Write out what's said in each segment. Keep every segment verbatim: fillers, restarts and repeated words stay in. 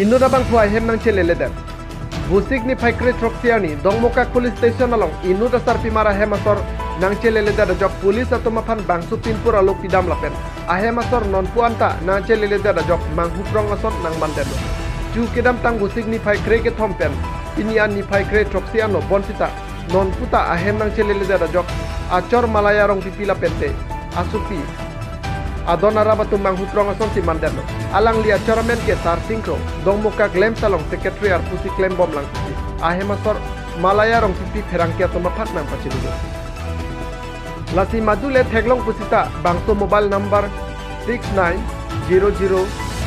Inut abangphu ahem nangcheleledet. Vosik niphai kre throksi arni Dongmukak Police Station along inut asarpimar ahem asor nangcheleledet ajok police atum aphan bangso pinpur alo pidam lapen ahem asor nonpu anta nangcheleledet ajok manghuprong ason nangmandetlo. Chu kedamtang Vosik niphai kre kethom pen pini an niphai kre throksi arni bonsita nonputa ahem nangcheleledet ajok achor Malaya Rongpipi lapente asopi adon arap atum manghuprong asonsi mandetlo. Alangli achor amen ke Sarsing Kro, Dongmukak LAMPS along secretary arpusi klembom lang pusi ahem asor Malaya Rongpipi pherangke atum aphan nangpachinigo. Lasi madu le theklong pusita bangso mobile number six nine zero zero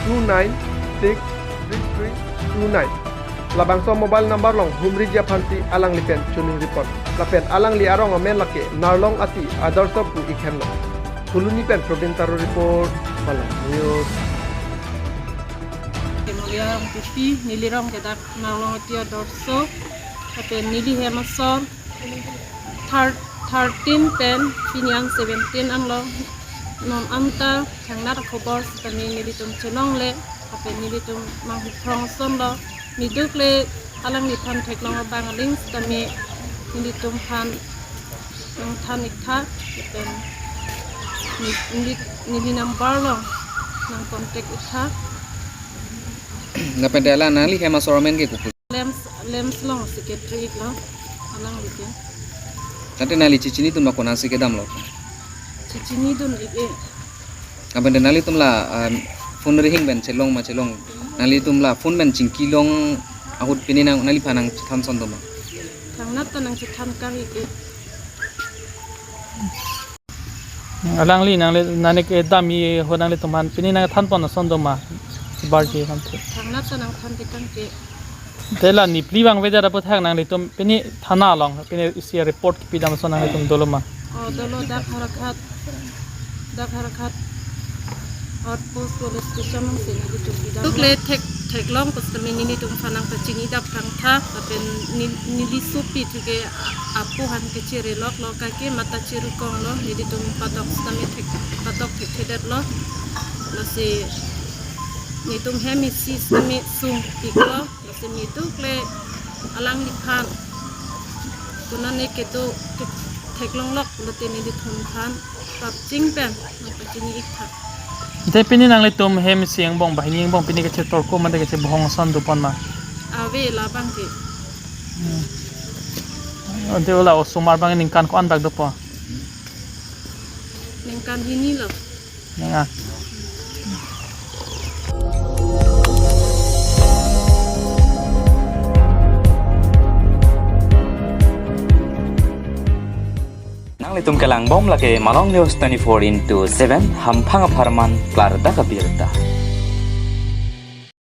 two nine six three three two nine. Labangso mobile number along humriji aphansi alangli pen choningri pon. Lapen alangli arong amen lake Narlong Ati Adarsho pu ik henlo. Phuloni pen Probin Taro report, Malong News. Malaya Rongpipi, neli rong ke dak Narlong Ati Adarsho, lapen neli hem asor thir-, thirteen pen pini an seventeen anlo. Non anta thangnat akhobor sitame nelitum chelongle, lapen nelitum manghuprong asonlo. Niduk le alangliphan theklong abang aling sitame nelitum aphan nangthan iktha, lapen ne-, neli, neli number along nang contact iktha. Lapen te alang nangli hem asor amen ke kopi? LAMPS, LAMPS along secretary iklo, alangli ke. Tangte nangli chechini atum la konatsi kedamlo? Chechinidun ik-e. Lapen te nanglitum la, ah, phone rihing pen chelong ma chelong? Nanglitum la phone pen chingkilong ahut pini nang nangliphan nangchethan ason doma? Thangnat ta nangchethan kang ik-e. Alangli nangli nangli kedam ahut nanglitum aphan pini nangthan pon ason doma? Barji kan tu. Thangnat ta nangthan te kang ke. Te la nipli vangvedet aputhak nanglitum pini thana along pini isi report kipidam ason nanglitum dolo ma? Oh, dolo, dak Howraghat, dak Howraghat outpost police station alongsi nelitum pidam. Duk le thek, theklong pusitame nelitum aphan nangpachini dap kangtha, lapen ne-, neli sopi thu ke apo aphan kachere loklo, kake mata cherukonglo, nelitum padok sitame thek, padok thekthedetlo. Lasi nelitum hem isi sitame sungpiklo. Lasi niduk le alangliphan konane kedo ke theklong lok pulote nelitum aphan papching pen nangpachini iktha. Te pini nanglitum hem isi angbong, banghini angbong pini kachetorko mate kachebohong ason do pon ma? Ave, labang ke. Hmm. Ante ola osomar abang ningkan ko-an bak dopo? Ningkan hini lo. Nang a. Nanglitum kelangbom lake Malong News twenty-four into seven, hamphang apharman klardak abirta.